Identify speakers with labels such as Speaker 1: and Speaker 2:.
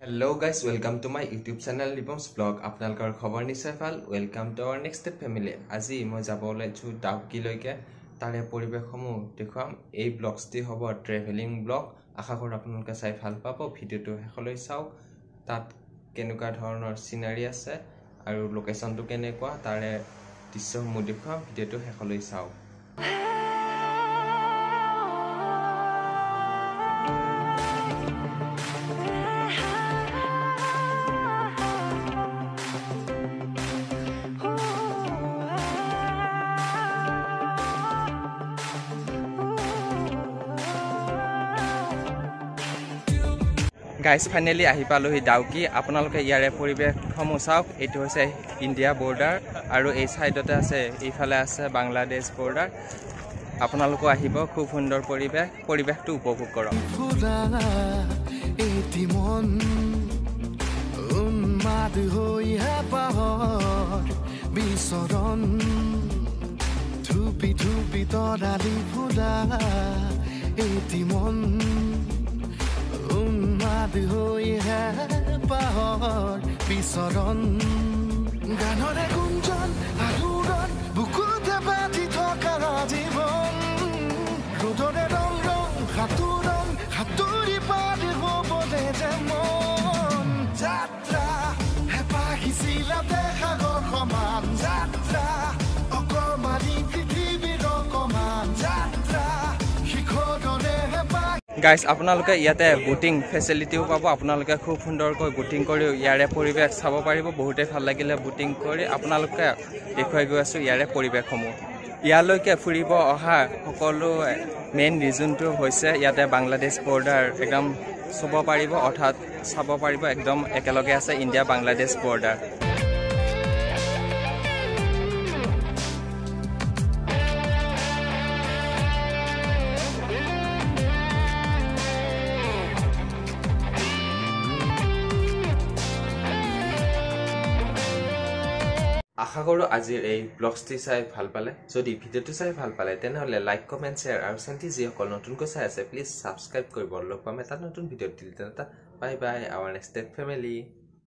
Speaker 1: Hello guys, welcome to my YouTube channel Ripam's Vlog. আপোনালোকৰ খবৰ নিশ্চয় ভাল। Welcome to our next step family. আজি মই যাব ওলাইছোঁ ডাউকিলৈকে, তাৰে পৰিৱেশসমূহ দেখুৱাম। এই ব্লগছটি হ'ব ট্ৰেভেলিং ব্লগ। আশা কৰোঁ আপোনালোকে চাই ভাল পাব। ভিডিঅ'টো শেষলৈ চাওক, তাত কেনেকুৱা ধৰণৰ চিনাৰী আছে আৰু লোকেশ্যনটো কেনেকুৱা তাৰে দৃশ্যসমূহ দেখুৱাম। ভিডিঅ'টো শেষলৈ চাওক। গাইজ, ফাইনেলি আহি পালোহি ডাউকি। আপোনালোকে ইয়াৰে পৰিৱেশসমূহ চাওক। এইটো হৈছে ইণ্ডিয়া বৰ্ডাৰ আৰু এই ছাইডতে আছে, এইফালে আছে বাংলাদেশ বৰ্ডাৰ। আপোনালোকো আহিব, খুব সুন্দৰ পৰিৱেশ, পৰিৱেশটো উপভোগ কৰক।
Speaker 2: বিচৰণ গানৰে গুঞ্জন আলোড়ন বুকুতে বাজি থকা জীৱন ৰ'দৰে ৰং ৰং সাঁতোৰণ সাঁতুৰি পাৰ হ'বলে যে মন যাত্ৰা হেঁপাহিছিলাতে সাগৰ সমান যাত্ৰা অকমানি পৃথিৱীৰ অকমান যাত্ৰা শিখৰৰে হেঁপাহ।
Speaker 1: গাইজ, আপোনালোকে ইয়াতে বোটিং ফেচিলিটিও পাব। আপোনালোকে খুব সুন্দৰকৈ বোটিং কৰি ইয়াৰে পৰিৱেশ চাব পাৰিব। বহুতেই ভাল লাগিলে বোটিং কৰি। আপোনালোকে দেখুৱাই গৈ আছোঁ ইয়াৰে পৰিৱেশসমূহ। ইয়ালৈকে ফুৰিব অহা সকলো মেইন ৰিজনটো হৈছে ইয়াতে বাংলাদেশ বৰ্ডাৰ একদম চাব পাৰিব, অৰ্থাৎ চাব পাৰিব একদম একেলগে আছে ইণ্ডিয়া বাংলাদেশ বৰ্ডাৰ। আশা কৰোঁ আজিৰ এই ব্লগছটি চাই ভাল পালে। যদি ভিডিঅ'টো চাই ভাল পালে তেনেহ'লে লাইক, কমেণ্ট, শ্বেয়াৰ আৰু চেনেলটি যিসকল নতুনকৈ চাই আছে প্লিজ ছাবস্ক্ৰাইব কৰিব। লগ পাম এটা নতুন ভিডিঅ'ত। দিল তেনে bye bye, our next step family.